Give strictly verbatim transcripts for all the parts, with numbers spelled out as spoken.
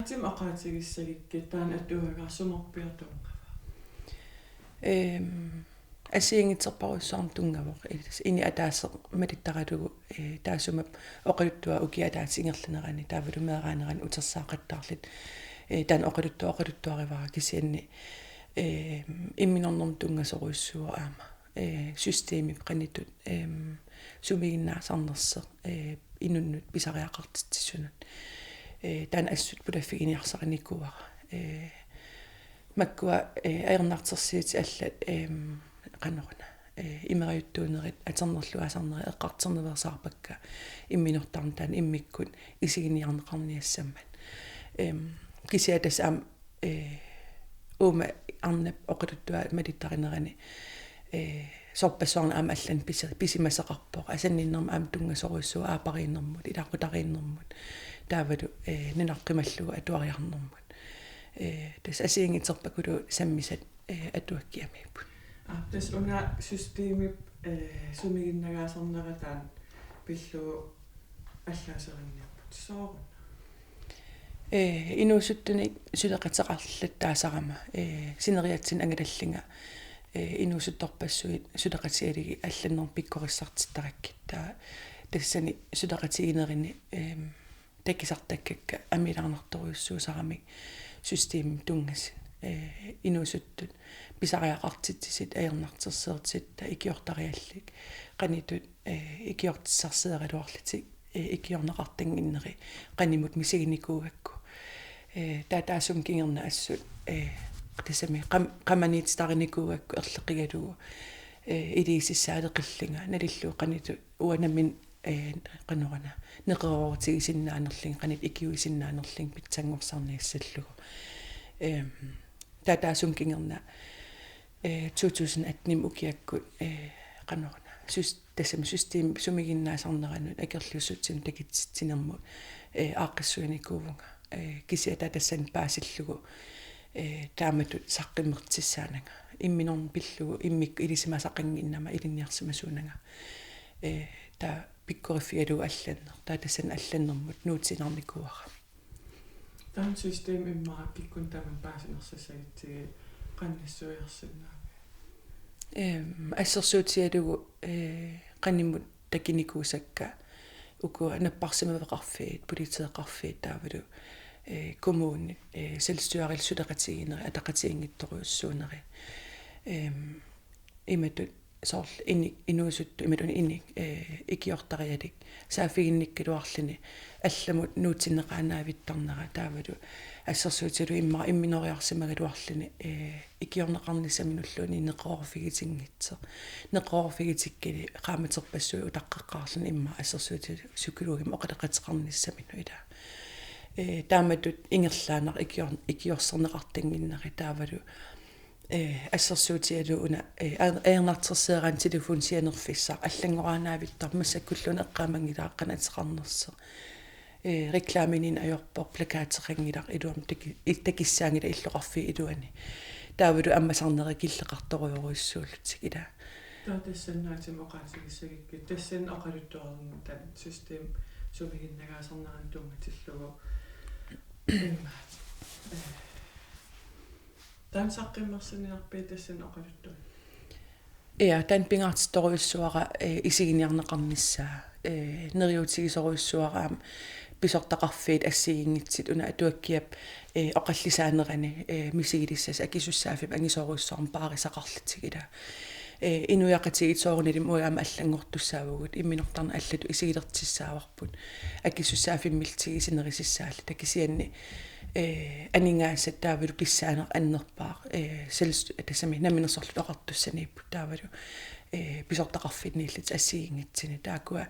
Sim oqaatigissagikkit taanna atuagassumorpiaq tunngava. Ehm, assigiinngitsorpassuarnik tunngavoq. Inuit ataaseq malittaralugu, eh, taassuma oqaluttuaq ukiup ataatsip ingerlanerani taavalu meeraanerani utersaaqattaarlutik. Eh, taanna oqaluttuaq oqaluttuarivara kisianni, eh, imminornermut tunngasorujussuuvoq aamma. Eh, systemip qanoq ittut, ehm, sumiginnaasarnersoq, eh, inunnut pisariaqartitsisunut. Eh, taanna assut pulaffiginiarsarinikuuara. Eh, makkua, eh, ajornartorsiutit allat, ehm, qanoruna. Eh, imerajuttuunerit, atornerluaasarnerit eqqartorniarsaarpakka imminortarneq taanna immikkut isiginiarneqarniassammat. Ehm, kisianni tassa aamma, eh, uuma arnap oqaluttuaq malittarinerani, eh, sorpassuarnik aamma allanik pisi-, pisimasoqarpoq. Asanninnermut aamma tunngasorujussuuvoq aappariinnermut, ilaqutariinnermut. Taavalu, eh, nunaqqimallugu atuariarnermut. Eh, tassa assigiinngitsorpakuluupput sammisat, eh, atuakkiamiipput. Aa, tassa una systemip, eh, sumiginnagaasarnera taanna pillugu allaaserinniarput. Sooruna? Eh, inuusuttunik suleqateqarlattaasarama, eh, sineriatsinnut angalallunga, eh, inuusuttorpassuit suleqatigalugit allannermut pikkorissartittarakkit. Taava tassani suleqatiginerini, ehm, takusartakkakka amiilaarnartorujussuusaramik systemimut tunngasut, eh, inuusuttut pisariaqartitsisut, ajornartorsiortitsisut, taava ikiortariallit, qanoq ittut, eh, ikiortissarsiaraluarlutik, eh, ikiorneqartannginnerit qanimut misiginikuugakku. Eh, taava taassuma kingorna assut, eh, tassami qam-, qamaniititarinikuugakku erloqigalugu, eh, iliuusissaaleqillunga, nalullugu qanoq ittut uanga nammineq, eh, qanoruna, neqeroorutigisinnaanerlunga, qanoq ittut ikiuisinnaanerlunga pitsanngorsarniassallugu. Ehm, taava taassuma kingorna, eh, to tusind atten-imi ukiakkut, eh, qanoruna, sys-, tassami systemip sumiginnaasarneranut akerliussutsinut takutsitsinermut, eh, aaqqissuinikuuvunga. Eh, kisianni taava tassani paasillugu, eh, taamatut saqqummertussaananga. Imminormi pillugu immikkut ilisimasaqannginnama ilinniarsimasuunanga. Eh, taava pikkoriffigalugu allanneq. Taava tassani allannermut nuutsiinnarnikuuara. Taanna system immaqa kikkunnut tamanut paasinersassagutsigit qanoq nassuiarsinnaaviuk? Ehm, assersuutigalugu, eh, qanimut takunikuusakka ukua napparsimaveqarfiit, politeeqarfiit taavalu, eh, kommunit, eh, selvstyrillu suleqatigiinnerit ataqatigiinngitsorujussuunerit. Ehm, imatut soorlu inik, inuusuttut imatut inik, eh, ikiortariallit saaffiginnikkaluarluni allamut nuutsinneqaannavittarnera taavalu assersuutigalugu immaqa imminoriarsimagaluarluni, eh, ikiorneqarnissaminulluunniit neqeroorfigitinngitsoq. Neqeroorfigitikkali qaammaterpassuit utaqqeqqaarluni immaqa assersuutigalugu psykologimut oqaloqateqarnissaminut ilaa. Eh, taamatut ingerlaannaq ikior-, ikiorserneqartannginnerit taavalu, eh, assersuutigalugu una, eh, a-, ajornartorsiorani telefoni sianerfissaq allanngoraannavittarpoq massakkulluunniit eqqaamanngilara qanoq ateqarnersoq. Eh, reklameniinneq ajorpoq, plakateqanngilaq iluamik taki-, i-, takussaanngilaq illoqarfiup iluani. Taavalu ammasarnerit killeqartorujorujussuullutik ilaa. Taava tassannaatima oqaatigissagikkit, tassani oqaluttuarnermut taanna system sumiginnagaasarneranut tunngatillugu. Immaqa. Eh, taanna saqqummersiniarpiuk tassani oqaluttuarnermi? Ja, taanna pingaartittorujussuuara, eh, isiginiarneqarnissaa, eh, neriuutigisorujussuuara aamma pisortaqarfiit assigiinngitsut una atuakkiap, eh, oqallisaanerani, eh, misigilissasoq akisussaaffimmi angisoorujussuarmik paarisaqarlutik ilaa. Eh, inuiaqatigiit soorunalimi uagut aamma allanngortussaavugut imminortarneq allatut isigilertussaavarput. Akisussaaffimmillu tigusinerisussaalluta kisianni, eh, aningaasat taavalu pissaaneq annerpaaq, eh, selvst-, tassami nammineq sorleq oqartussaniipput taavalu, eh, pisortaqarfinniillutik assigiinngitsuni. Taakkua,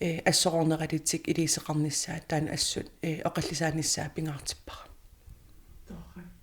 eh, assororneralitik iliuuseqarnissaat taanna assut, eh, oqallisaanissaa pingaartippara.